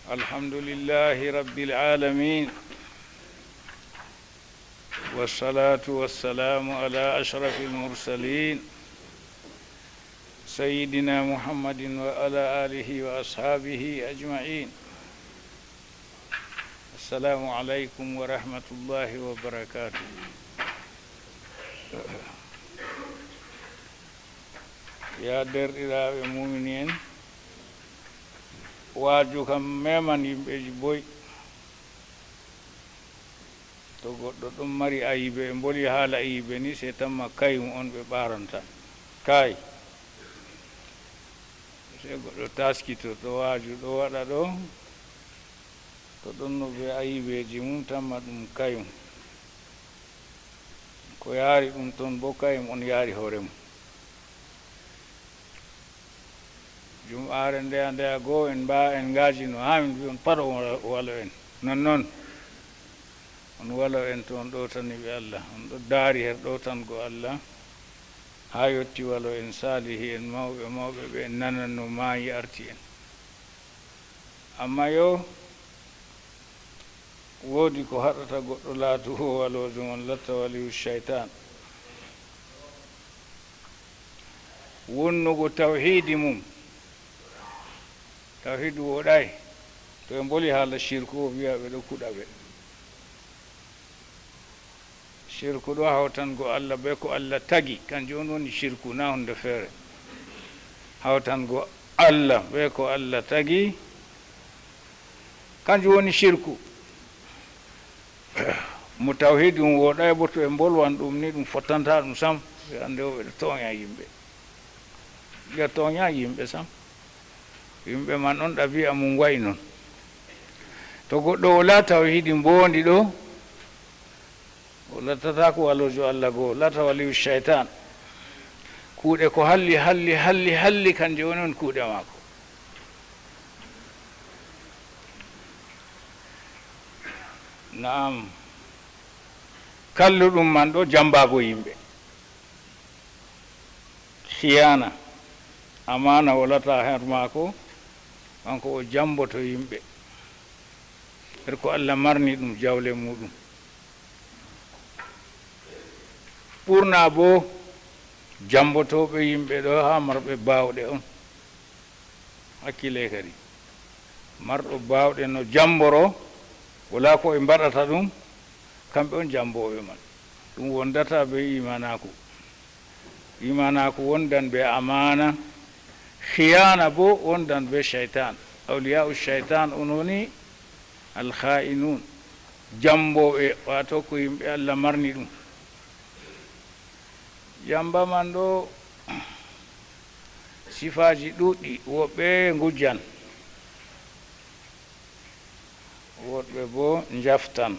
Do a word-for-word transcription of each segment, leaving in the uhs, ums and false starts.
الحمد لله رب العالمين، والصلاة والسلام على أشرف المرسلين، سيدنا محمد وعلى آله وأصحابه أجمعين. السلام عليكم ورحمة الله وبركاته. Ya derɗiraaɓe muumini en, waaju kam meman yimɓeeji boy. To goɗɗo ɗon mari ayibe, ɓe mboli haala ayibe ni, sey tamma kayum on ɓe ɓaaranta. Kaay. Sey goɗɗo taskito ɗo waaju ɗo waɗa ɗo, to ɗon no be ayibeeji mum, tamma ɗum kayum. Ko yaari ɗum ton bo, kayum on yaari hoore mum. Jum'aare ndeya ndeya goo en mba-, en ngaajino haa min mbi on pat on walo, walo en. Non non. On walo en to on ɗowtani ɓe Allah. On ɗo daari her ɗowtango Allah. Haa yotti walo en saalihi en mawɓe mawɓe ɓe en nananno maayi arti en. Amma yo woodi ko haɗata goɗɗo laatugo waloojo on latta waliyu shaytan. Wonnugo tawhiidi mum. Tawhiidu wooɗaay. To ɓe mboli haala shirku, o wi'a ɓe ɗo kuɗa ɓe. Shirku ɗo hawtango Allah bee ko Allah tagi, kanjum on woni shirku, naa huunde feere. Hawtango Allah bee ko Allah tagi, kanjum woni shirku. Mo tawhiidi mum wooɗaay bo, to ɓe mbolwan ɗum ni, ɗum fottanta ɗum sam. Ɓe annde o ɓe ɗo tooña yimɓe. Ɓe tooña yimɓe sam. Yimɓe man on ɗabi'a mum wa'i non. To goɗɗo wala tawhiidi mboondi ɗo, o lattataako waloojo Allah goo, o latta waliyu shaytan. Kuuɗe ko halli, halli, halli, halli, kanje woni on kuuɗe maako. Na'am. Kalluɗum man ɗo jambaago yimɓe. Khiyaana, amaana wolataa her maako, kanko o jamboto yimɓe. Her ko Allah marni ɗum jawle muuɗum. Ɓurna boo jambotooɓe yimɓe ɗo haa marɓe baawɗe on. Hakkile kadi. Marɗo baawɗe no jamboro, walaa ko ɓe mbaɗata ɗum, kamɓe on jambooɓe man. Ɗum wondataa bee iimaanaaku. Iimaanaaku wondan bee amaana, khiyaana boo wondan bee shaytan. Awliyaa'u shaytan on woni al-khaa'inun, jambooɓe, waato ko yimɓe Allah marni ɗum. Jamba man ɗo, sifaaji ɗuuɗɗi, woɓɓe ngujjan, woɗɓe boo njaftan,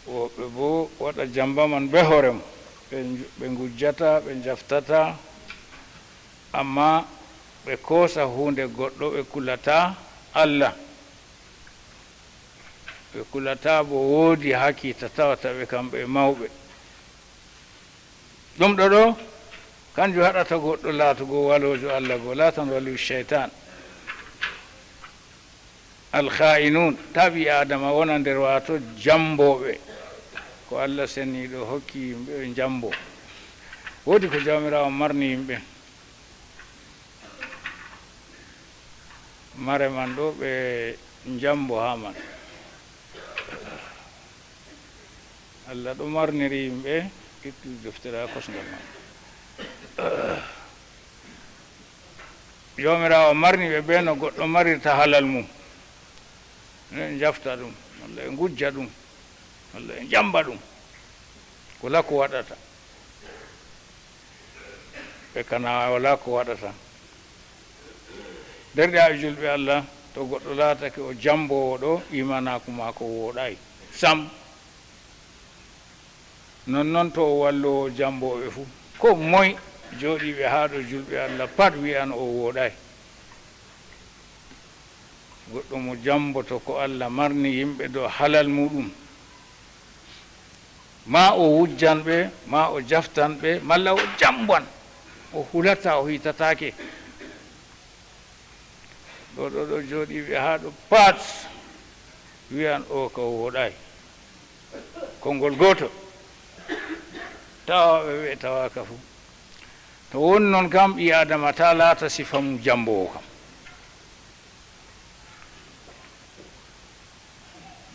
woɓɓe boo waɗa jamba man bee hoore mum. Ɓe nju-, ɓe ngujjata, ɓe njaftata, ammaa ɓe koosa huunde goɗɗo, ɓe kulataa Allah. Ɓe kulataa bo woodi hakiita tawata ɓe kamɓe mawɓe. Ɗum ɗo ɗo, kanjum haɗata goɗɗo laatugo waloojo Allah go, laatan waliyu shaytan. Al-khaa'inun, taa ɓii Aadama wona nder waato jambooɓe. Ko Allah seniiɗo hokki yimɓe ɓe jambo. Woodi ko Jawmiraawo marni yimɓe. Mare man ɗo ɓe njambo haa man. Allah ɗo marniri yimɓe, ittu deftere haa kosngal man. Jawmiraawo marni ɓe bee no goɗɗo marirta halal mum. Ɓe njafta ɗum, malla ɓe ngujja ɗum, malla ɓe njamba ɗum. Walaa ko waɗata. Ɓe kana walaa ko waɗata. Derɗiraaɓe julɓe Allah, to goɗɗo laatake o jamboowo ɗo, iimaanaaku maako wooɗaay sam. Nonnon to o walloowo jambooɓe fuu. Koo moy jooɗiiɓe haa ɗo julɓe Allah pat wi'an o wooɗaay. Goɗɗo mo jamboto ko Allah marni yimɓe dow halal muuɗum, maa o wujjan ɓe, maa o jaftan ɓe, malla o jamban, o hulataa, o hiitataake. Ɗo, ɗo, ɗo jooɗiiɓe haa ɗo pat wiyan o ka wooɗaay. Konngol gooto. Tawaaɓe ɓe tawaaka fuu. To woni noon kam, ɓii Aadama taa laata sifa mum jammboowo kam.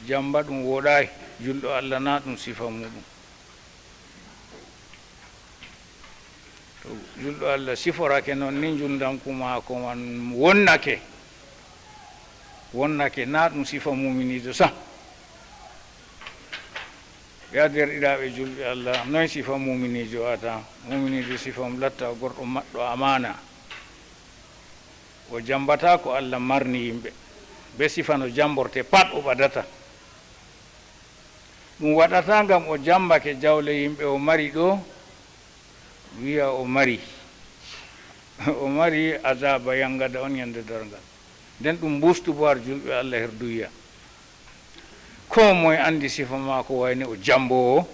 Jamba ɗum wooɗaay, julɗo Allah na ɗum sifa muɗum. To julɗo Allah siforake noon ni, njulndamku maako man wonnake, wonnake na ɗum sifa muminiijo sam. Ya deerɗiraaɓe julɓe Allah, noy sifa muminiijo wata? Muminiijo sifa mum latta gorɗo maɗɗo amaana. O jambataa ko Allah marni yimɓe. Be sifa no jamborte pat o ɓadata. Ɗum waɗataa ngam o jambake jawle yimɓe o mari ɗo, wi'a o mari. O mari azaba yangada on yande darngal. Nden ɗum mbustu bo har julɓe Allah her duya. Ko moye andi sifa maako wayne o jambowo?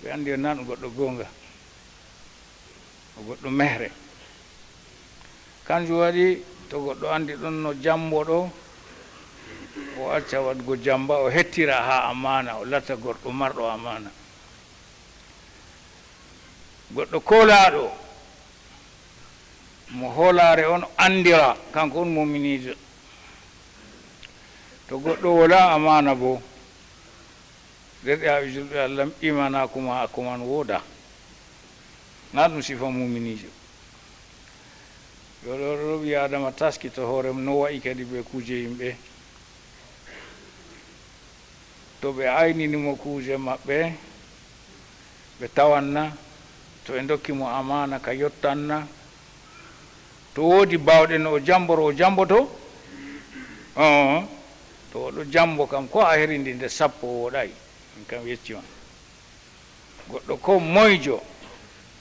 Ɓe andi o nan goɗɗo gonga. O goɗɗo mehre. Kanjum waɗi to goɗɗo andi ɗon no jambo ɗo, o acca waɗgo jamba, o hettira ha amaana, o latta gorɗo marɗo amaana. Goɗɗo koolaaɗo, mo hoolaare on andira, kanko on muminiijo. To goɗɗo wala amaana bo, deerɗiraaɓe julɓe Allah, imanaaku ma, ko man wooda. Na ɗum sifa muminiijo. Yo ɗo, ɗo ɓii Aadama taskito hoore mum, no wa'i kadi be kuuje yimɓe. To ɓe aynini mo kuuje maɓɓe, ɓe tawanna. To ɓe ndokki mo amaana, ka yottanna. To woodi baawɗe no o jamboro, o jamboto. Oo, to o ɗo jambo kam, ko a herindi nde sappo, o woɗay. Min kam yecci ma. Goɗɗo ko moyjo,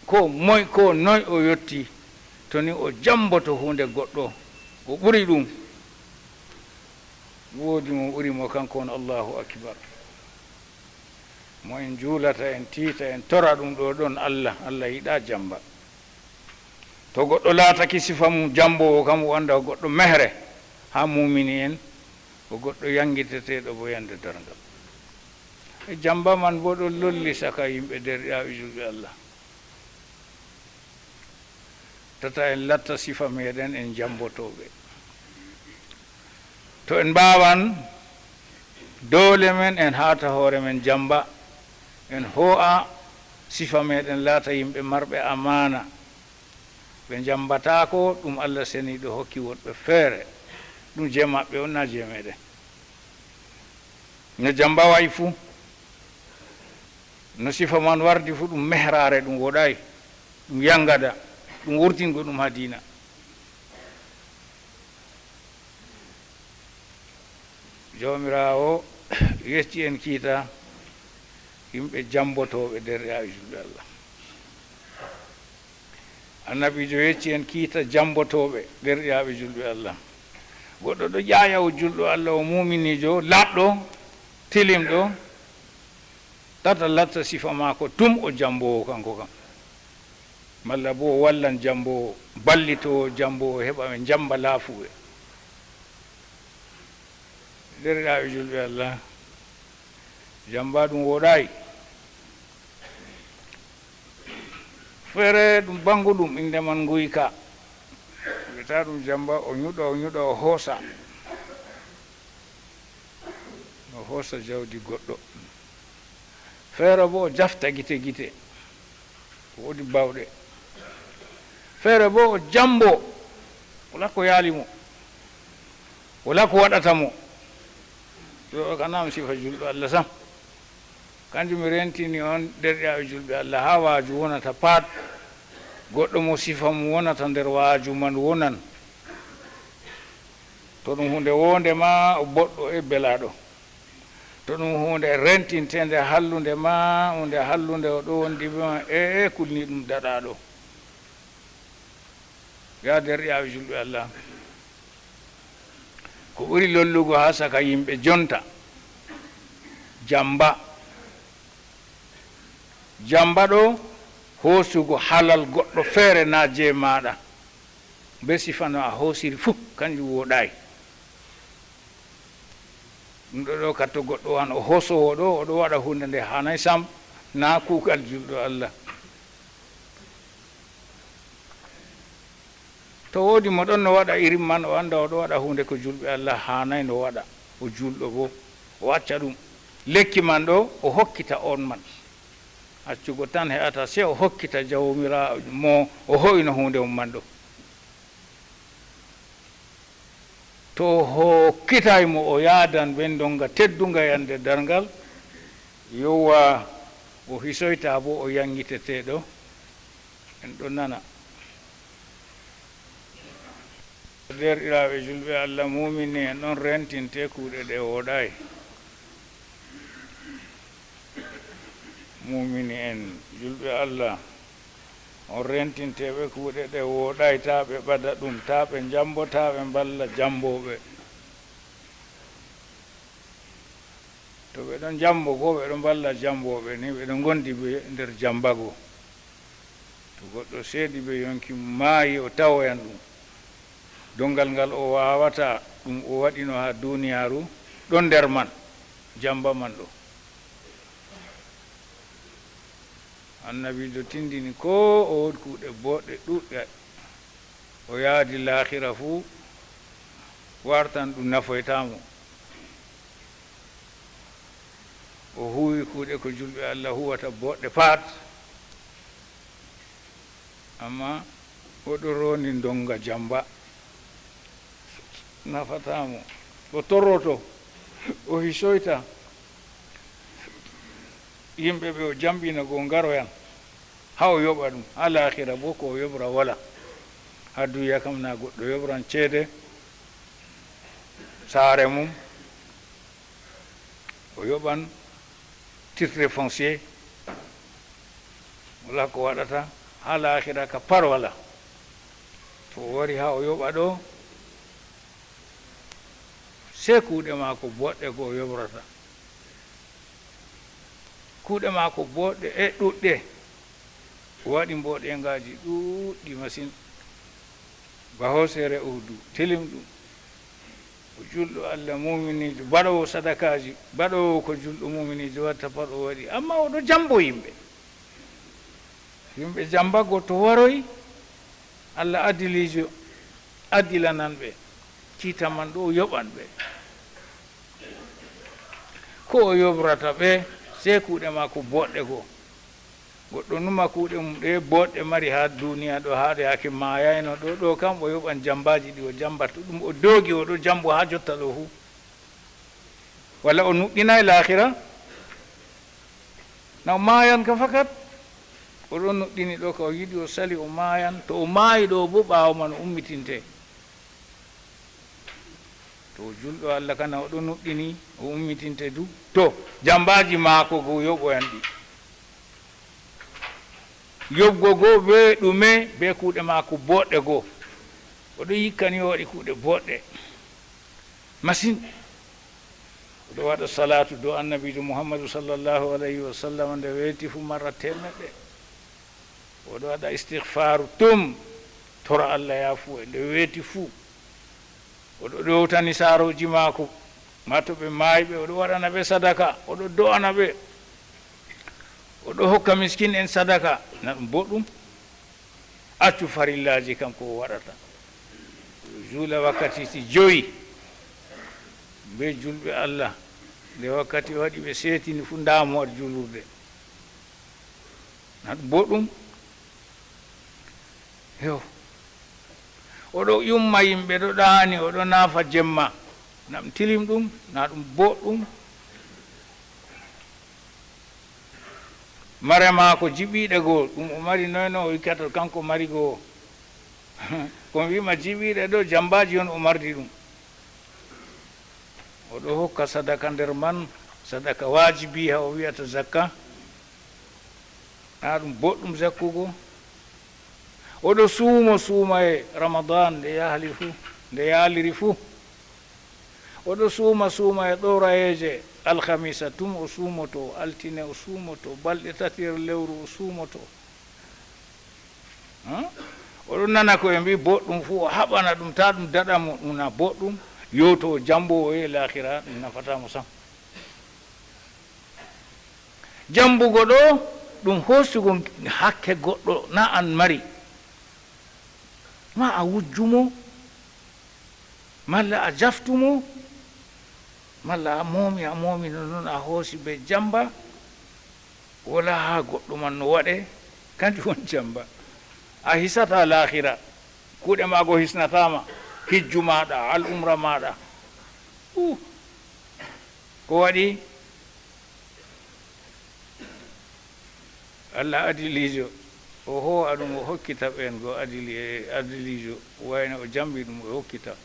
ko moy, ko noy o yotti, to ni o jamboto huunde goɗɗo, o ɓuri ɗum. Woodi mo ɓuri mo, kanko on Allahu Akbar. Mo en juulata, en tiita, en tora ɗum ɗo ɗon Allah, Allah yiɗa jamba. To goɗɗo laataki sifa mum jambowo kam, o anda o goɗɗo mehre ha mumini en, o goɗɗo yangiteteɗo bo yande darngal. E jamba man bo ɗo lolli saka yimɓe, deerɗiraaɓe julɓe Allah. Tata en latta sifa meɗen en jambotooɓe. To en mbaawan, doole men en haata hoore men jamba, en hoo'a sifa meɗen laata yimɓe marɓe amaana. Ɓe njambataako ɗum Allah seniiɗo hokki woɗɓe feere, ɗum je maɓɓe on, na je meɗen. No jamba wa'i fu, no sifa man wardi fu, ɗum mehraare, ɗum woɗaay, ɗum yangada, ɗum wurtingo ɗum ha diina. Jawmiraawo yecci en kiita yimɓe jambotooɓe, deerɗiraaɓe julɓe Allah. Annabiijo yecci en kiita jambotooɓe, deerɗiraaɓe julɓe Allah. Goɗɗo ɗo ƴaaya o julɗo Allah, o muminiijo, laaɓɗo, tilimɗo, tata latta sifa maako tum o jamboowo kanko kam. Malla bo o wallan jamboowo, ballitoowo jamboowo, heɓa ɓe jamba laafuɓe. Deerɗiraaɓe julɓe Allah, jamba ɗum woɗaay. Feere ɗum bangu ɗum, innde man nguyka. Wiyata ɗum jamba, o ñuɗa, o ñuɗa, o hoosa. O hoosa jawdi goɗɗo. Feere bo o jafta gite gite. Ko woodi bawɗe. Feere bo o jambo. Wala ko yaali mo. Wala ko waɗata mo. Yo, o kanam sifa julɗo Allah sam. Kanjum mi rentini on, deerɗiraaɓe julɓe Allah, haa waaju wonata pat, goɗɗo mo sifa mum wonata nder waaju man wonan. To ɗum huunde woonde ma, o boɗɗo e belaaɗo. To ɗum huunde rentinteende hallunde ma, huunde hallunde, o ɗo wondi ma, e, e kulni ɗum daɗaaɗo. Ya deerɗiraaɓe julɓe Allah, ko ɓuri lollugo haa saka yimɓe jonta, jamba. Jamba ɗo hoosugo halal goɗɗo feere na je maaɗa. Be sifa no a hoosiri fuu, kanjum wooɗaay. Ɗum ɗo, ɗo ka to goɗɗo wan o hoosoowo ɗo, o ɗo waɗa huunde nde haanaay sam, naa kuugal julɗo Allah. To woodi mo ɗon no waɗa irin man, o annda o ɗo waɗa huunde ko julɓe Allah haanaay no waɗa. O julɗo boo, o acca ɗum. Lekki man ɗo, o hokkita on man. Accugo tan he'ata, sey o hokkita Jawmiraawo mo o ho'ino huunde mum man ɗo. To o hokkitaay mo, o yaadan bee ndonga teddunga yande darngal, yowa o hisoyta boo, o yaŋgiteteeɗo. En ɗon nana. Deerɗiraaɓe julɓe Allah, muumini en ɗon rentinte kuuɗe ɗe wooɗaay. Muumini en julɓe Allah, on rentinte ɓe kuuɗe ɗe wooɗaay, taa ɓe ɓada ɗum, taa ɓe njambo, taa ɓe mballa jambooɓe. To ɓe ɗon njambo go, ɓe ɗon mballa jambooɓe ni, ɓe ɗon ngondi be nder jambago. To goɗɗo seedi be yonki mum maayi, o tawoyan ɗum. Dongal ngal o waawata ɗum o waɗino haa duniyaaru ɗon nder man, jamba man ɗo. Annabiijo tindini koo o woodi kuuɗe booɗɗe ɗuuɗɗe, o yaadi laahira fuu, wartan ɗum nafoytaa mo. O huuwi kuuɗe ko julɓe Allah huuwata booɗɗe pat, ammaa o ɗo roondi ndonga jamba, nafataa mo. O torroto, o hisoyta yimɓe ɓe o jamɓina go ngaroyan, haa o yoɓa ɗum. Haa laahira boo ko o yoɓra walaa. Haa duniya kam na goɗɗo yoɓran ceede saare mum, o yoɓan titre foncier, walaa ko waɗata. Haa laahira ka par walaa. To o wari haa o yoɓa ɗo, sey kuuɗe maako boɗɗe go o yoɓrata. Kuuɗe maako boɗɗe e ɗuuɗɗe. O waɗi mboɗeeŋgaaji ɗuuɗɗi masin. Ba hooseere Uhudu, tilimɗum. O julɗo Allah, muuminiijo, baɗoowo sadakaaji, baɗoowo ko julɗo muuminiijo waɗata pat o waɗi. Ammaa o ɗo jambo yimɓe. Yimɓe jambago to waroyi, Allah adiliijo, adilanan ɓe. Kiita man ɗo o yoɓan ɓe. Ko o yoɓrata ɓe, sey kuuɗe maako boɗɗe go. Goɗɗo numa kuuɗe mum ɗe boɗɗe mari haa duniya ɗo, haa ɗe hakke maayayno ɗo, ɗo kam o yoɓan jambaaji ɗi o jambato ɗum, o doogi o ɗo jambo haa jotta ɗo fuu. Walla o nuɗɗinaay laahira? Na o maayan ka fakat? O ɗon nuɗɗini ɗo ka o yiɗi, o sali, o maayan. To o maayi ɗo boo, ɓaawo man o ummitinte. To o julɗo Allah kana, o ɗon nuɗɗini, o ummitinte du. To, jambaaji maako go yoɓoyan ɗi. Yoɓgo go bee ɗume? Bee kuuɗe maako boɗɗe go. O ɗo yikkani, o waɗi kuuɗe boɗɗe masin. O ɗo waɗa salaatu dow Annabiijo Muhammadu sallallahu alayhi wa sallam nde weeti fuu marra teemeɗɗe. O ɗo waɗa istigfaaru tum, tora Allah yaafuye nde weeti fuu. O ɗo ɗowtani saarooji maako, maa to ɓe maayi ɓe, o ɗo waɗana ɓe sadaka, o ɗo do'ana ɓe, o ɗo hokka miskin en sadaka. Na ɗum boɗɗum? Accu farillaaji kam ko o waɗata. O juula wakkatiiji jowi bee julɓe Allah. Nde wakkati waɗi, ɓe seetini fuu, ndaa mo waɗi juulurde. Na ɗum boɗɗum? Yo. O ɗo yumma yimɓe, ɗo ɗaani, o ɗo naafa jemma. Na ɗum tilimɗum? Na ɗum boɗɗum? Mare maako jiɓiiɗe goo, ɗum o mari noy no o wikkata kanko mari goo? Ko mi wi'ma jiɓiiɗe ɗo, jambaaji on o mardi ɗum. O ɗo hokka sadaka nder man, sadaka waajibiha o wi'ata zakka. Na ɗum boɗɗum zakkugo? O ɗo suumo suumaye Ramadan nde yahli fuu, nde yaaliri fuu. O ɗo suuma suumaye ɗorayeeje, alhamisa tum o suumoto, altine o suumoto, balɗe tati nder lewru o suumoto. Haa? Oɗon nana ko ɓe mbi'i boɗɗum fuu, o haɓana ɗum, taa ɗum daɗa mo, ɗum na boɗɗum, yewto o jambo o e laahira, ɗum nafataa mo sam. Jambugo ɗo, ɗum hoosugo hakke goɗɗo na an mari. Ma a wujju mo, malla a jaftu mo, malla a moomi, a moomi no non a hoosi be jamba, wala haa goɗɗo man no waɗe, kanjum woni jamba. A hisata laahira, kuuɗe maago hisnataa ma, hijju maaɗa, al'umra maaɗa. Uh, ko waɗi? Allah adiliijo, o hoo'a ɗum, o hokkita ɓeen go adili-, e adiliijo, wayno o jambi ɗum, o hokkita,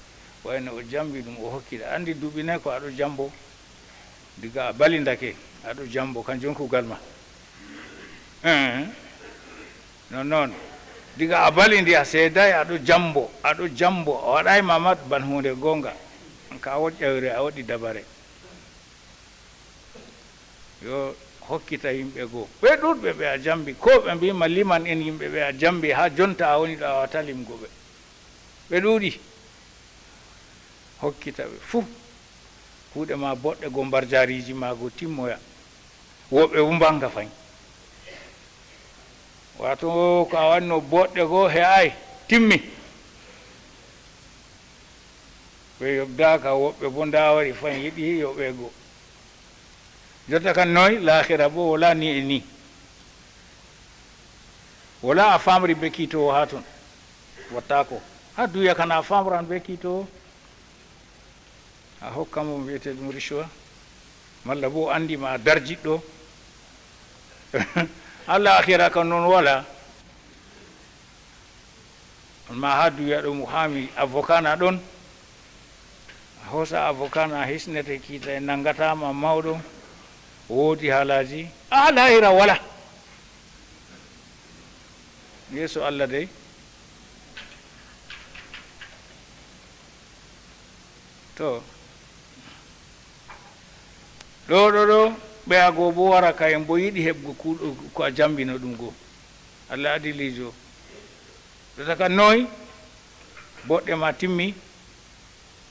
wayno o jambi ɗum, o hokkita. Anndi duuɓi nayi ko aɗo jambo, diga a balindake, aɗo jambo, kanjum kuugal ma. Eh, non, non. Diga a balindi, a seedaay, aɗo jambo, aɗo jambo, a waɗaay ma mat ban huunde goonga. Ka a woɗi ƴawre, a woɗi dabare. Yo hokkita yimɓe goo. Ɓe ɗuuɗɓe ɓe a jambi, ko ɓe mbiima liman en yimɓe ɓe a jambi, haa jonta a woni ɗo a wata limgo ɓe. Ɓe ɗuuɗi. Hokkita ɓe fuu. Kuuɗe ma boɗɗe goo, mbarjaariiji ma goo timmoya. Woɓɓe wu mbanga fay. Waato ko a wanno boɗɗe goo he'aay, timmi. Ɓe yobdaaka, woɓɓe bo ndaa wari fay yiɗi yoɓeego. Jotta kan noy, laahira bo wala ni e ni. Wala a famri be kiitoowo haa ton. Wattaako. Haa duya kan a famran be kiitoowo. A hokka mo wi'ete ɗum rishwa. Malla bo o andi ma a darjiɗɗo. Haa laahira kan non wala. Amma haa duya ɗo mo haa mi avocat na ɗon. A hoosa avocat na hisnete kiita e nangata ma mawɗo. Woodi haalaaji. Haa laahira wala. Yeeso Allah dey. To. Ɗo, ɗo, ɗo, ɓeya goo bo wara ka en bo yiɗi heɓgo kuuɗo ko a jambino ɗum goo. Allah adiliijo. Ɗo taka noy? Boɗɗe ma timmi.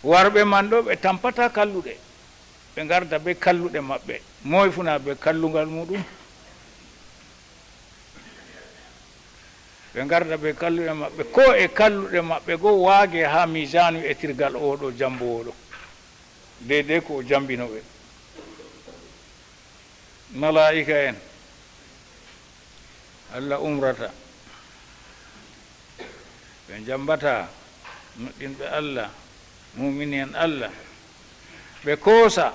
Warɓe man ɗo ɓe tampata kalluɗe. Ɓe ngarda be kalluɗe maɓɓe. Moy fu na be kallungal muɗum. Ɓe ngarda be kalluɗe maɓɓe, ko e kalluɗe maɓɓe goo waage haa miisaanu etirgal oo ɗo jammboowo ɗo. Deydey ko o jammbino ɓe. Malaa'ika en Allah umrata, ɓe njammbata nuɗɗinɓe Allah, muumini en Allah, ɓe koosa.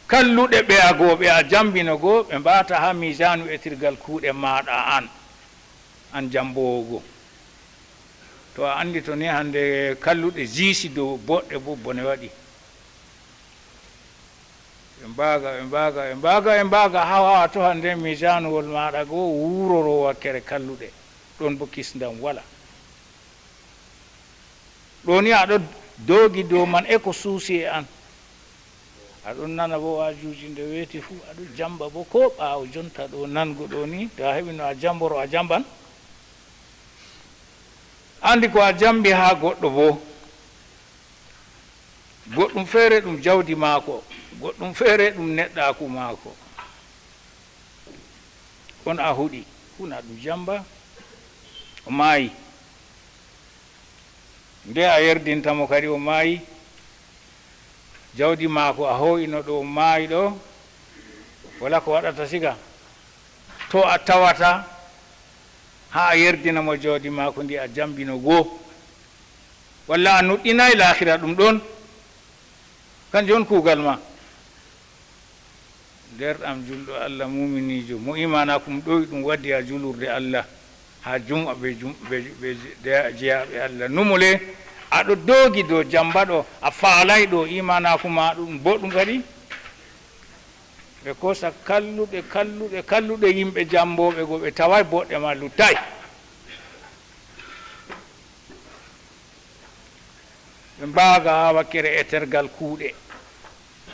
Kalluɗe ɓeya goo, ɓe a jammbino goo, ɓe mbaata haa miisaanu etirgal kuuɗe maaɗa an, an jammboowo goo. To a anndi to ni hannde kalluɗe jiisi dow boɗɗe bo bone waɗi. Ɓe mbaaga, ɓe mbaaga, ɓe mbaaga, ɓe mbaaga, haa waawa to hannde miisaanuwol maaɗa goo wuuroro wakkere kalluɗe. Ɗon bo kisndam wala. Ɗo ni aɗo doogi dow man e ko suusi e an. Aɗon nana bo waajuuji nde weeti fuu, aɗo jamba bo ko ɓaawo jonta ɗo nango ɗo ni, to a heɓi no a jamboro a jamban. Andi ko a jambi haa goɗɗo bo. Goɗɗum feere ɗum jawdi maako, goɗɗum feere ɗum neɗɗaaku maako. On a huɗi, kuna ɗum jamba, o maayi. Nde a yerdinta mo kadi o maayi, jawdi maako a hoo'ino ɗo o maayi ɗo, wala ko waɗata siga. To a tawata haa a yerdina mo jawdi maako ndi a jambino goo. Walla a nuɗɗinaay laahira ɗum ɗon. Kanjum on kuugal ma. Deerɗam julɗo Allah, muuminiijo, mo iimaanaaku mum ɗowi ɗum waddi haa juulurde Allah, haa jum'a be jum-, be, be je-, jeyaaɓe Allah. Numole, aɗo doogi dow jamba ɗo, a faalaay ɗo iimaanaaku ma ɗum boɗɗum kadi. Ɓe koosa kalluɗe, kalluɗe, kalluɗe yimɓe jambooɓe goo, ɓe tawaay boɗɗe ma luttaay. Ɓe mbaaga haa wakkere etergal kuuɗe.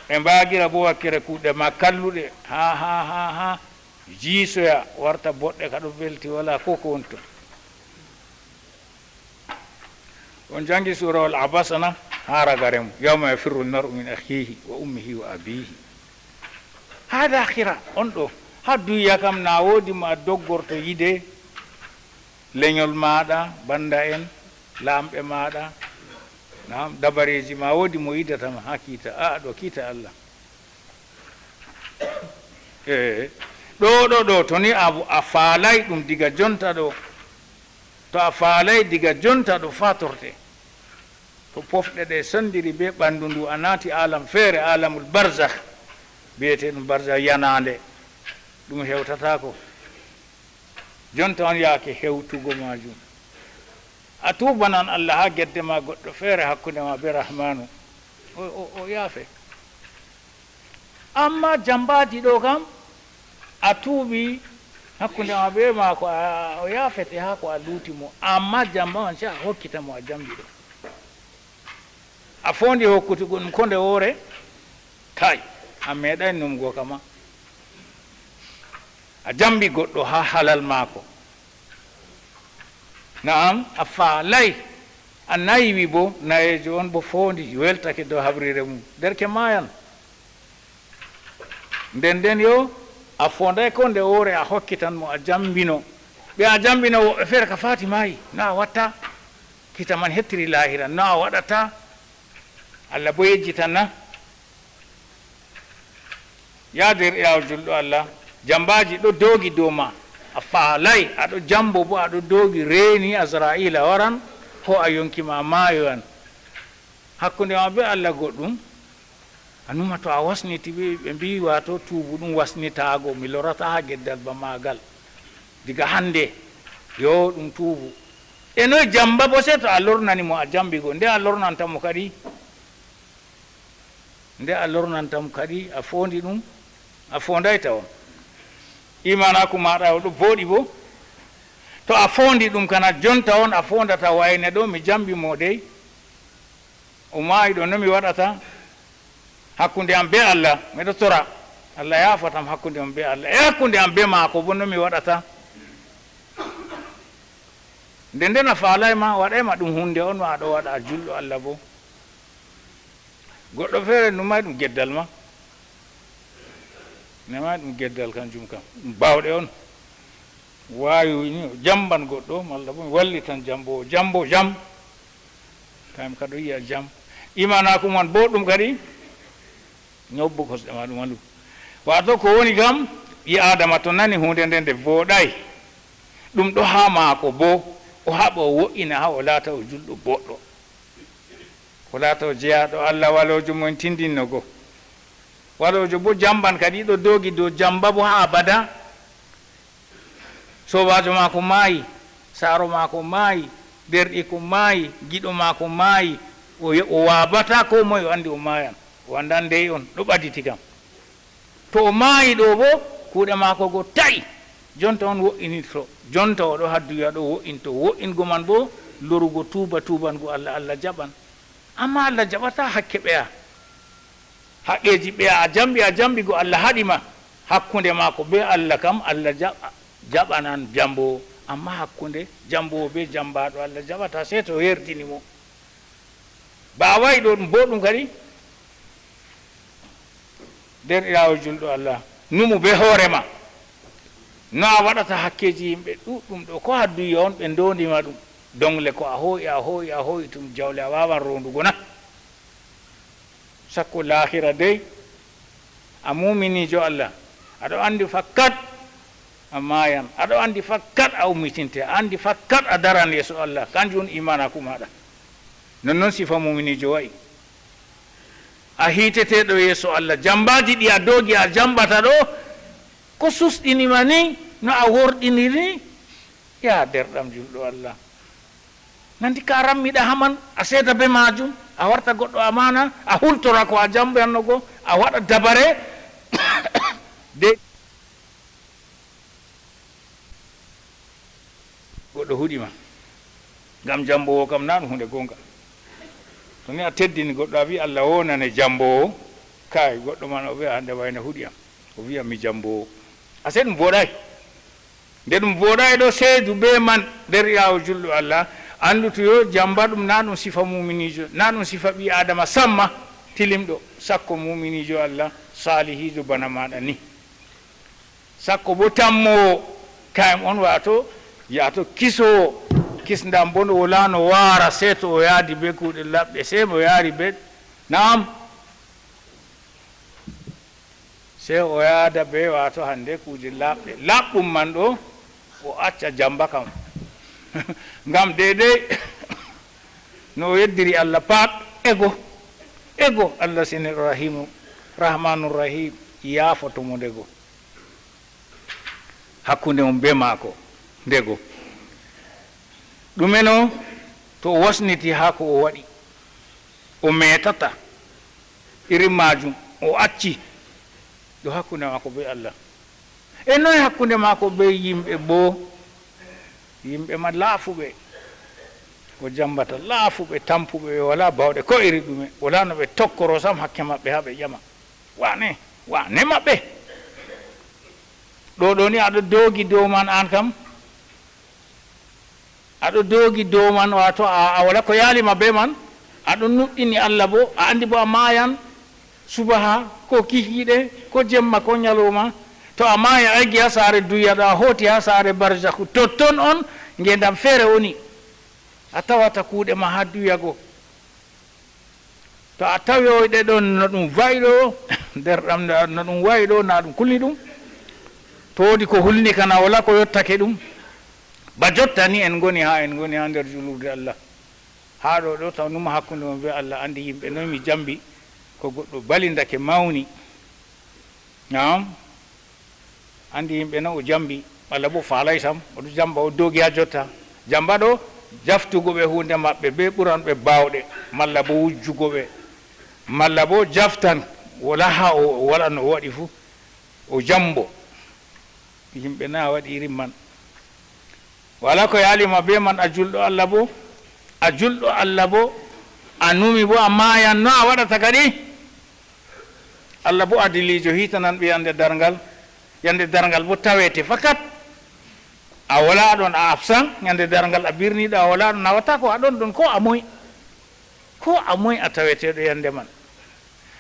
Ɓe mbaagira bo wakkere kuuɗe ma kalluɗe. Haa, haa, haa, haa. Jiisoya warta boɗɗe ka ɗo welti, walaa ko ko woni ton. On janngi suurawol Abasa na? Haa ragare mum, "Yawma yafirru l-mar'u min akhihi wa ummihi wa abihi." Haa laakhira, on ɗo. Haa dunya kam, na woodi mo a doggorto yiide, lenyol maaɗa, bannda en, laamɓe maaɗa, naam, dabareeji ma, woodi mo yiidata ma haa kiita, a ɗo kiita Allah. Ee, ɗo, ɗo, ɗo, to ni a, a faalay ɗum diga jonta ɗo, to a faalay diga jonta ɗo faatorte. To pofɗe ɗe sonndiri bee ɓanndu ndu, a naati aalam feere, aalamul barzakh, biyeteeɗum barzakh yanaande, ɗum hewtataako. Jonta on yaake hewtugo maajum. A tuubanan Allah haa gedde ma goɗɗo feere hakkunde ma bee Rahmaanu. O, o, o yaafe. Ammaa jambaaji ɗo kam, a tuubi hakkunde ma bee maako, a, o yaafete haa ko a luuti mo. Ammaa jamba man, sey a hokkita mo a jambi ɗo. A foondi hokkutugo ɗum ko nde woore? Kay, a meeɗay numugo kama. A jambi goɗɗo haa halal maako. Na'am, a faalay. A naywi boo, nayeejo on boo foondi, weltake dow habriire mum. Derke maayan. Nden nden yo, a foonday ko nde woore a hokkitan mo a jambino. Ɓe a jambino woɓɓe feere ka faati maayi, no a watta? Kiita man hettiri laahira, no a waɗata? Allah boo yejjitan na? Yaa deerɗiraawo julɗo Allah, jambaaji ɗo doogi dow ma, a faalay, a ɗo jambo boo, a ɗo doogi, reeni Azra'iila waran, hoo'a yonki ma, maayoyan. Hakkunde ma bee Allah goɗɗum, a numa to a wasniti, ɓe, ɓe mbi'i, waato tuubu ɗum wasnitaago, mi lorataa haa geddal ba maagal. Diga hannde, yo ɗum tuubu. E noy jamba boo, sey to a lornani mo a jambi go, nde a lornanta mo kadi? Nde a lornanta mo kadi, a foondi ɗum? A foonday tawon. Imanaaku maaɗa o ɗo vooɗi boo. To a foondi ɗum, kana jonta on a foondata wayne ɗo, mi jambi mo dey. O maayi ɗo, no mi waɗata? Hakkunde am bee Allah, miɗo tora Allah yaafatam hakkunde am bee Allah. E hakkunde am bee maako boo, no mi waɗata? Nde nden a faalay ma, waɗay ma ɗum huunde on, ma a ɗo waɗa a julɗo Allah boo. Goɗɗo feere numay ɗum geddal ma. Numay ɗum geddal kanjum kam. Ɗum baawɗe on. Waawi ni o jamban goɗɗo, malla boo mi wallitan jambo, jambo jam. Kam kadi o yi'a jam. Imanaaku man booɗɗum kadi. Ñobbu kosɗe ma ɗum andu. Waato ko woni kam, ɓii Aadama to nani huunde nde nde vooɗay, ɗum ɗo haa maako boo, o haɓa o wo'ina haa o laata o julɗo booɗɗo. O laata o jeyaaɗo Allah, waloojo mo en tindinno go. Waloojo boo jamban kadi ɗo doogi dow jamba boo haa abada. Soobaajo maako maayi, saaro maako maayi, deerɗiiko maayi, giɗo maako maayi, o ye-, o waabataa koo moye, o anndi o maayan. O anndan dey on, ɗo ɓaditi kam. To o maayi ɗo boo, kuuɗe maako go ta'i. Jonta on wo'inirto. Jonta o ɗo haa duya ɗo wo'into. Wo'ingo man boo, lorugo tuuba, tuubango Allah, Allah jaɓan. Ammaa Allah jaɓataa hakke ɓeya. Haqqeeji ɓeya a jambi, a jambi go Allah haɗi ma. Hakkunde maako bee Allah kam, Allah jaɓa-, jaɓanan jamboowo. Ammaa hakkunde jamboowo bee jambaaɗo, Allah jaɓataa, sey to o yerdini mo. Ba a wa'i ɗo ɗum booɗɗum kadi. Deerɗiraawo julɗo Allah, numu bee hoore ma. No a waɗata hakkeeji yimɓe ɗuuɗɗum ɗo, ko hadduyi on ɓe ndoondi ma ɗum. Dongle ko a hoo'i, a hoo'i, a hoo'i tum jawle, a waawan roondugo na? Sakko laahira dey, a muuminiijo Allah, aɗo anndi fakkat a maayan, aɗo anndi fakkat a ummitinte, a anndi fakkat a daran yeeso Allah, kanjum on imaanaaku maaɗa. Nonnon sifa muuminiijo wa'i. A hiiteteeɗo yeeso Allah, jambaaji ɗi a doogi a jambata ɗo, ko susɗini ma ni, no a worɗiniri ni? Yaa deerɗam julɗo Allah. Nanti ka rammiɗa haa man, a seeda bee maajum, a warta goɗɗo amaana, a hultora ko a jambanno go, a waɗa dabare. De goɗɗo huɗi ma. Ngam jamboowo kam naa ɗum huunde goonga. To ni a teddini goɗɗo, a wi'i Allah woonane jamboowo, kaay, goɗɗo man o wi'a hande wayne huɗi am. O wi'a mi jamboowo. A sey ɗum vooɗaay. Nde ɗum vooɗaay ɗo, seedu bee man nder yaawo julɗo Allah, Anndu to yo jamba ɗum, na ɗum sifa muminiijo, na ɗum sifa ɓii Aadama samma tilimɗo, sakko muminiijo Allah, saalihiijo bana maaɗa ni. Sakko bo tammoowo, kayam on, waato, yaato kisoowo, kisndam bo no wala no waara, sey to o yaadi be kuuɗe laɓɗe, sey mo yaari be, na'am. Sey o yaada be, waato, hande kuuje laaɓɗe. Laaɓɗum man ɗo, o acca jamba kam. Ngam deydey no o yeddiri Allah pat, ego, ego Allah seniiɗo Rahiimu, Rahmaanu Rahiim, yaafoto mo ndego. Hakkunde mum be maako, ndego. Ɗume no to o wasniti haa ko o waɗi, o meetata irin maajum, o acci, ɗo hakkunde maako be Allah. E noy hakkunde maako be yimɓe boo? Yimɓe ma laafuɓe, o jambata, laafuɓe, tampuɓe, ɓe walaa baawɗe ko iri ɗume, walaa no ɓe tokkoro sam hakke maɓɓe haa ɓe ƴama. Wane, wane maɓɓe. Ɗo, ɗo ni aɗo doogi dow man an kam. Aɗo doogi dow man, waato a, a wala ko yaali ma be man. Aɗo nuɗɗini Allah bo, a andi bo a maayan subaha, ko kihiiɗe, ko jemma, ko nyaloma. To a maayi, a eggi haa saare duya ɗo, a hooti haa saare barzahu. Totton on ngeendam feere woni. A tawata kuuɗe ma haa duya go. To a tawoy ɗe ɗon no ɗum wa'i ɗo, nder ɗam no ɗum wa'i ɗo, na ɗum kulni ɗum. To woodi ko hulni kana, wala ko yottake ɗum. Ba jotta ni en ngoni haa, en ngoni haa nder julurde Allah. Haa ɗo, ɗo taw numa hakkunde mon be Allah, andi yimɓe noy mi jambi ko goɗɗo balindake mawni. Naam. Andi yimɓe no o jambi, malla bo faalay sam, o ɗo jamba, o doogi haa jotta. Jamba ɗo, jaftugo ɓe huunde maɓɓe be ɓuran ɓe baawɗe, malla bo wujjugo ɓe, malla bo jaftan, wala haa o, o waɗa no o waɗi fuu, o jambo. Yimɓe na waɗi irin man. Wala ko yaali ma be man, a julɗo Allah bo, a julɗo Allah bo, a numi bo, a maayan, no a waɗata kadi? Allah bo adiliijo, hiitanan ɓe yande darngal, yande darngal bo tawete fakat. A wala ɗon, a absan, yande darngal a birniiɗo, a wala ɗon, a wata ko a ɗon ɗon, ko a moy. Ko a moy a taweteeɗo yande man.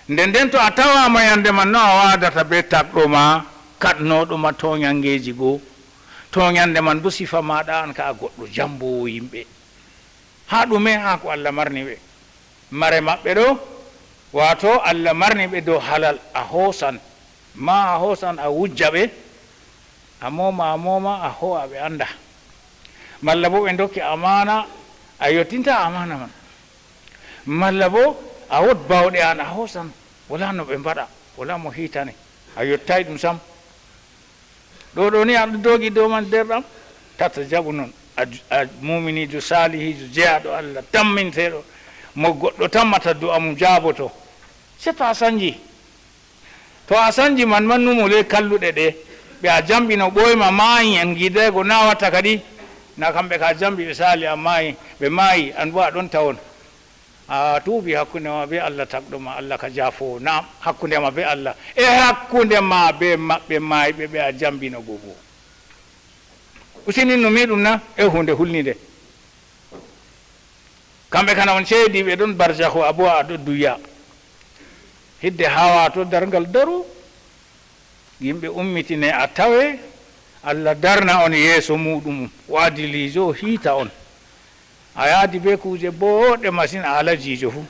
Nden nden to a tawaama yande man, no a waadata be tagɗo ma, kaɗnooɗo ma tooɲangeeji goo? Tooɲande man bo sifa maaɗa an ka a goɗɗo jamboowo yimɓe. Haa ɗume? Haa ko Allah marni ɓe. Mare maɓɓe ɗo, waato Allah marni ɓe dow halal, a hoosan. Ma a hoosan a wujja ɓe, a mooma, a mooma, a hoo'a ɓe annda. Malla bo ɓe ndokke amaana, a yottinta amaana man. Malla bo a woodi baawɗe an a hoosan, wala no ɓe mbaɗa, wala mo hiitane, a yottay ɗum sam. Ɗo ɗo ni aɗo doogi dow man, derɗam, tata jaɓu non. A, a muminiijo, saalihiijo, jeyaaɗo Allah, tamminteeɗo, mo goɗɗo tammata du'a mum jaaboto. Sey to a sanji. To a sanji man, man numo ley kalluɗe ɗe. Ɓe a jamɓi no ɓooyma maayi, en giidaygo na watta kadi. Na kamɓe ka jamɓi ɓe saali a maayi, ɓe maayi, an bo a ɗon tawon. A tuubi hakkunde ma be Allah tagɗo ma, Allah ka jaafoowo. Naam, hakkunde ma be Allah. E hakkunde ma be maɓɓe maayɓe ɓe a jamɓino go bo. Usini numi ɗum na? E huunde hulnide. Kamɓe kana on ceediiɓe ɗon barzahu, a bo a ɗo duya. Hidde hawa to darngal daru, yimɓe ummitine a tawe, Allah darna on yeeso muuɗum, o adiliijo, o hiita on. A yaadi be kuuje booɗɗe masin, a alajiijo fu.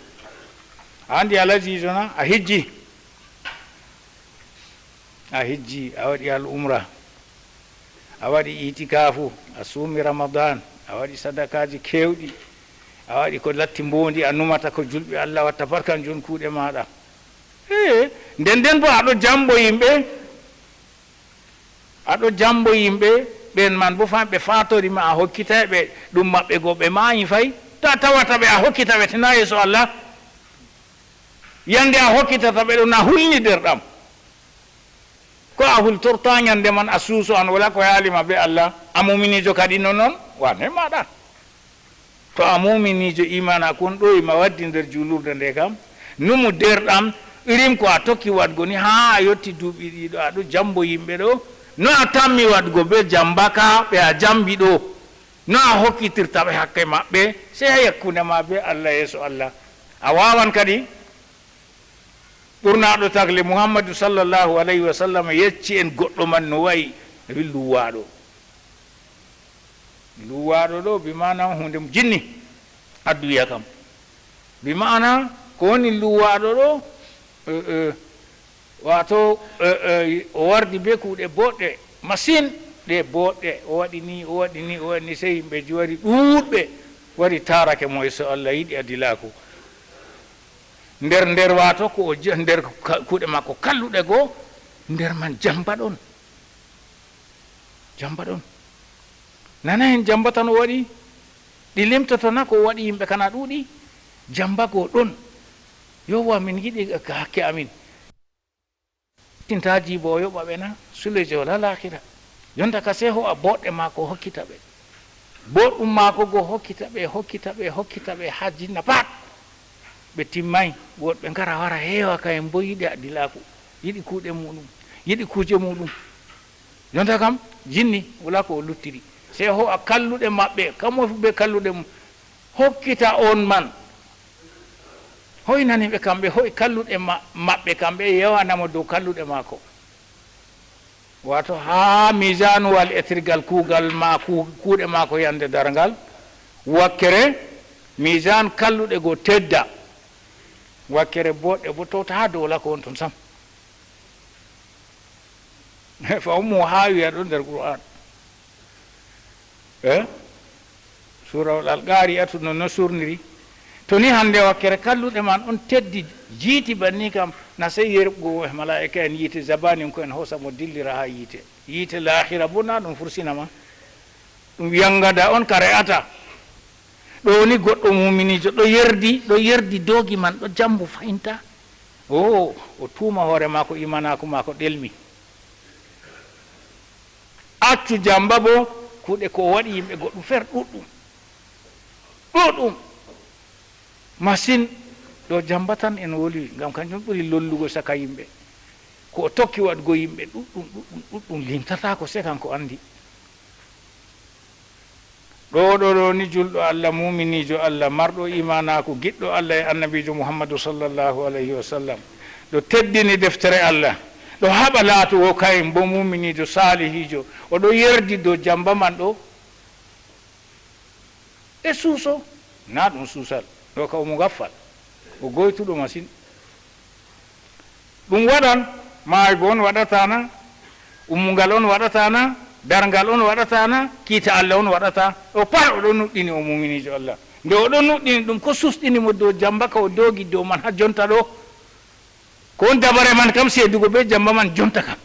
A andi alajiijo na? A hijji. A hijji, a waɗi al umra, a waɗi itikaafu, a suumi Ramadan, a waɗi sadakaaji keewɗi, a waɗi ko latti mboondi, a numata ko julɓe Allah watta barkan jon kuuɗe maaɗa. Ee, nden nden bo a ɗo jambo yimɓe, a ɗo jambo yimɓe, ɓen man bo fa-, ɓe faatori ma, a hokkitay ɓe ɗum maɓɓe go, ɓe maayi fay. To a tawata ɓe, a hokkita ɓe tena yeeso Allah. Yande a hokkitata ɓe ɗo na hulni derɗam. Ko a hultorta nyande man a suuso an wala ko yaali ma be Allah, a muminiijo kadi non non, wane maɗa. To a muminiijo imaana kon ɗoyi ma waddi nder juulurde nde kam, numu derɗam, irin ko a tokki waɗgo ni haa a yotti duuɓi ɗiɗo, a ɗo jambo yimɓe ɗo, no a tammi waɗgo be jamba ka ɓe a jambi ɗo. No a hokkitirta ɓe hakke maɓɓe, sey a hakkunde ma bee Allah, yeeso Allah. A waawan kadi, ɓurnaaɗo tagle Muhammadu sallallahu alayhi wa sallam yecci en goɗɗo man no wa'i, wi luwaaɗo. Luwaaɗo ɗo, bi maana huunde jinni, adduya kam. Bi maana ko woni luwaaɗo ɗo, eh, eh, waato, eh, eh, o wardi bee kuuɗe booɗɗe masin, ɗe booɗɗe, o waɗi ni, o waɗi ni, o waɗi ni, sey yimɓe ji wari ɗuuɗɓe, wari taarake mo, yeeso Allah, yiɗi adilaaku. Nder, nder waato ko o je-, nder ka-, kuuɗe maako kalluɗe goo, nder man jamba ɗon. Jamba ɗon. Nana en jamba tan o waɗi, ɗi limtoto na ko o waɗi yimɓe kana ɗuuɗi, jamba goo ɗon. Yowwa, min yiɗi ka hakke amin. Tinta jiibo o yoɓa ɓe na, suleje wala laakira. Jonta ka sey ho'a booɗɗe maako hokkita ɓe. Booɗɗum maako goo hokkita ɓe, hokkita ɓe, hokkita ɓe haa jinna pat. Ɓe timmay, woɗɓe ngara wara heewa kayen boo yiɗi adilaaku, yiɗi kuuɗe muuɗum, yiɗi kuuje muuɗum. Jonta kam, jinni wala ko o luttiri. Sey ho'a kalluɗe maɓɓe, kam o bee kalluɗe mum. Hokkita on man. Hoy nani ɓe kamɓe, hoy kalluɗe ma-, maɓɓe kamɓe, yewana mo dow kalluɗe maako. Waato haa miisanuwal etirgal kuugal ma-, ku-, kuuɗe maako yande darngal. Wakkere miisan kalluɗe go tedda. Wakkere booɗɗe bo towta haa dow wala ko won ton sam. Fa ummuhu haawiya ɗon nder Qur'an. Eh? Suurawol Al-Qari'atu non no surniri. To ni hande wakkere kalluɗe man on teddi jiiti banni kam, na sey yerɓugo malaa'ika en yiite zabanin ko en hoosa mo dillira haa yiite. Yiite laahira bo na ɗum fursina ma. Ɗum yangada on ka re'ata. Ɗo ni goɗɗo muminijo ɗo yerdi, ɗo yerdi doogi man, ɗo jambu fahinta. O, o tuuma hoore maako, imanaaku maako ɗelmi. Accu jamba bo kuuɗe ko o waɗi yimɓe goɗɗum feere ɗuɗɗum. Ɗuɗɗum. Masin. Ɗo jamba tan en wolwi, ngam kanjum ɓuri lollugo caka yimɓe. Ko o tokki waɗugo yimɓe ɗuɗɗum, ɗuɗɗum, ɗuɗɗum limtataako, sey kanko andi. Ɗo, ɗo, ɗo ni julɗo Allah, muminiijo Allah, marɗo imaanaaku, giɗɗo Allah e Annabiijo Muhammadu sallallahu alayhi wa sallam. Ɗo teddini deftere Allah. Ɗo haɓa laatugo kayum bo muminiijo saalihiijo. O ɗo yerdi dow jamba man ɗo. E suuso, naa ɗum suusal. Ɗo ka o mugaffal. O goytuɗo masin. Ɗum waɗan, maayugo on waɗataa na, ummungal on waɗataa na, darngal on waɗataa na, kiita Allah on waɗataa. O pat o ɗon nuɗɗini o muminiijo Allah. Nde o ɗon nuɗɗini ɗum, ko susɗini mo dow jamba ka o doogi dow man haa jonta ɗo? Ko on dabare man kam seedugo bee jamba man jonta kam?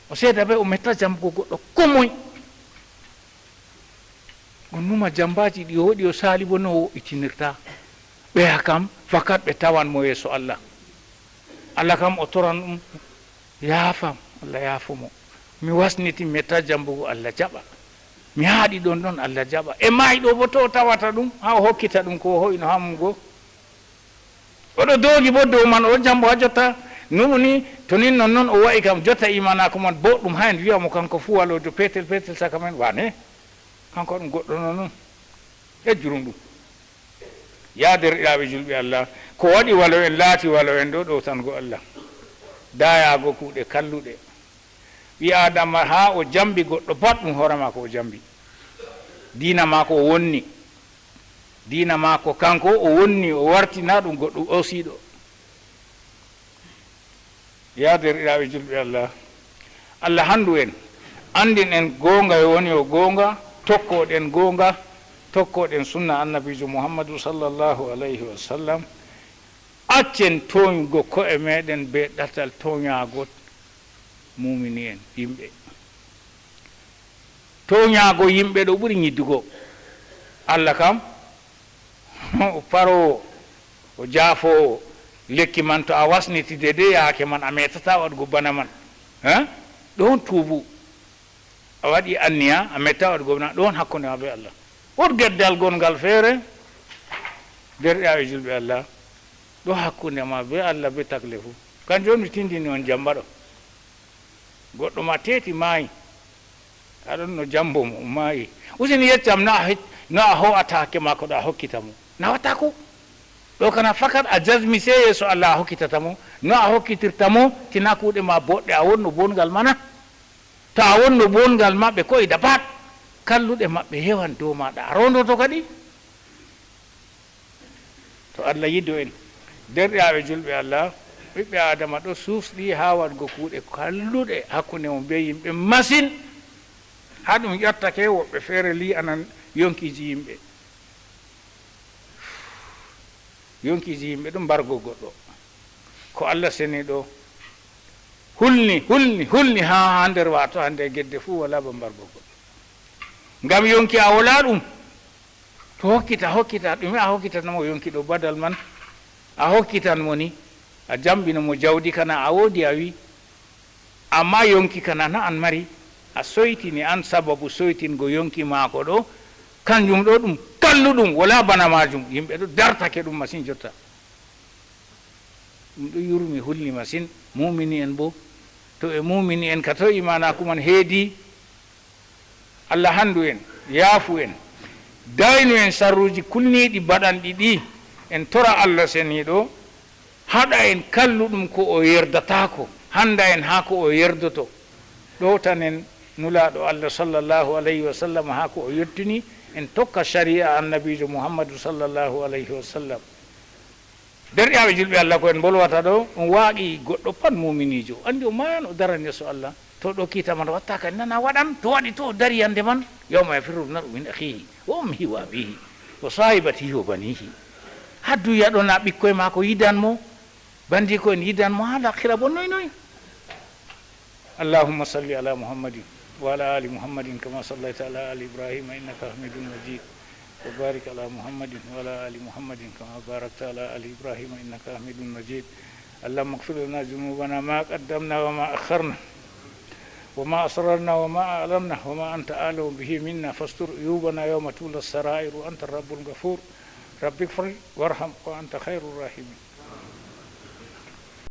O seeda bee o metta jambugo goɗɗo ko moy. O numa jambaaji ɗi o waɗi, o saali bo no o wo'itinirta. Ɓeya kam, fakat ɓe tawan mo yeeso Allah. Allah kam o toran ɗum, yaafam, Allah yaafo mo. Mi wasniti, mi metta jambugo, Allah jaɓa. Mi haaɗi ɗon ɗon, Allah jaɓa. E maayɗo bo to o tawata ɗum, haa o hokkita ɗum ko o ho'ino haa mum go. O ɗo doogi bo dow man, o jambo haa jotta. Nu'u ni, to nin non non o wa'i kam, jotta imanaaku man boɗɗum, haa en wi'a mo kanko fuu waloojo peetel peetel caka men, wane? Kanko ɗum goɗɗo non non. Ejjurum ɗum. Yaa derɗiraaɓe julɓe Allah, ko waɗi walo en laati walo en ɗo ɗowtango Allah. Daayaago kuuɗe kalluɗe. Ɓii Aadama haa o jambi goɗɗo pat ɗum hoore maako o jambi. Diina maako o wonni. Diina maako kanko o wonni, o warti na ɗum goɗɗo oosiiɗo. Yaa derɗiraaɓe julɓe Allah, Allah hanndu en, anndin en goonga e woni o goonga, tokkooɗen goonga, tokkooɗen sunna Annabiijo Muhammadu sallallahu alayhi wa sallam. Accen tooñgo ko'e meeɗen bee ɗatal tooñaago muumini en, yimɓe. Tooñaago yimɓe ɗo ɓuri nyiddugo. Allah kam, o paroowo, o jaafoowo. Lekki man, to a wasniti deydey yaake man, a meetataa waɗugo bana man. Hein? Ɗon tuubu. A waɗi anniya, a mettataa waɗugo bana, ɗon hakkunde ma bee Allah. Wood geddal gonngal feere, derɗiraaɓe julɓe Allah, ɗo hakkunde ma bee Allah bee tagle fuu. Kanjum on mi tindini on jamba ɗo. Goɗɗo ma teeti maayi. Aɗon no jambo mo, o maayi. Useni yeccam, no a hec-, no a ho'ata hakke maako ɗo a hokkita mo? Na wata ko. Ɗo kana fakat a jazmi sey yeeso Allah a hokkitata mo. No a hokkitirta mo, tina kuuɗe ma boɗɗe, a wonno bongal mana? To a wonno bongal maɓɓe koy dabaat, kalluɗe maɓɓe hewan dow maɗa. A rondoto kadi? To Allah yiɗo en, derɗiraaɓe julɓe Allah, ɓiɓɓe Aadama ɗo suusɗi haa waɗgo kuuɗe kalluɗe hakkunde mum bee yimɓe masin. Haa ɗum ƴattake, woɓɓe feere lii'anan yonkiiji yimɓe. Yonkiiji yimɓe ɗum mbargo goɗɗo. Ko Allah seniiɗo hulni, hulni, hulni haa, haa nder, waato haa nder gedde fuu, walaa ba mbargo goɗɗo. Ngam yonki a wolaa ɗum. To hokkita, hokkita, ɗume a hokkitata mo yonki ɗo badal man? A hokkitan mo ni, a jamɓina mo jawdi kana a woodi a wi, amma yonki kana na an mari, a soytini an sababu soytingo yonki maako ɗo, kanjum ɗo ɗum kalluɗum, wala bana maajum, yimɓe ɗo dartake ɗum masin jotta. Ɗum ɗo yurmi, hulni masin, muumini en boo. To e muumini en, ka toy imaanaaku man heedi? Allah handu en, yaafu en, daynu en sarruuji kulniiɗi baɗanɗi ɗi. En tora Allah seniiɗo haɗa en kalluɗum ko o yerdataako, handa en haa ko o yerdoto. Ɗowtanen Nulaaɗo Allah sallallahu alayhi wa sallam haa ko o yottini, en tokka shari'a Annabiijo Muhammadu sallallahu alayhi wa sallam. Derɗiraaɓe julɓe Allah, ko en mbolwata ɗo, ɗum waaqi'i. Goɗɗo pat muuminiijo anndi o maayan, o daran yeeso Allah. To ɗo kiita man watta kadi, nana waɗan, to waɗi, to o dari yande man, yawma yafirru l-mar'u min akhihi wa ummihi wa abihi wa sahibatihi wa banihi. Haa duya ɗo, na ɓikkoy maako yidan mo, bandiiko en yidan mo, haa laakhira bo noy noy? اللهم صل على محمد وعلى آل محمد كما صليت على آل إبراهيم إنك حميد مجيد. وبارك على محمد وعلى آل محمد كما باركت على آل إبراهيم إنك حميد مجيد. اللهم اغفر لنا ذنوبنا ما قدمنا وما أخرنا وما أسررنا وما أعلنا وما أنت أعلم به منا، فاستر عيوبنا يوم تبلى السرائر وأنت الرب الغفور. رب اغفر وارحم وأنت خير الراحمين.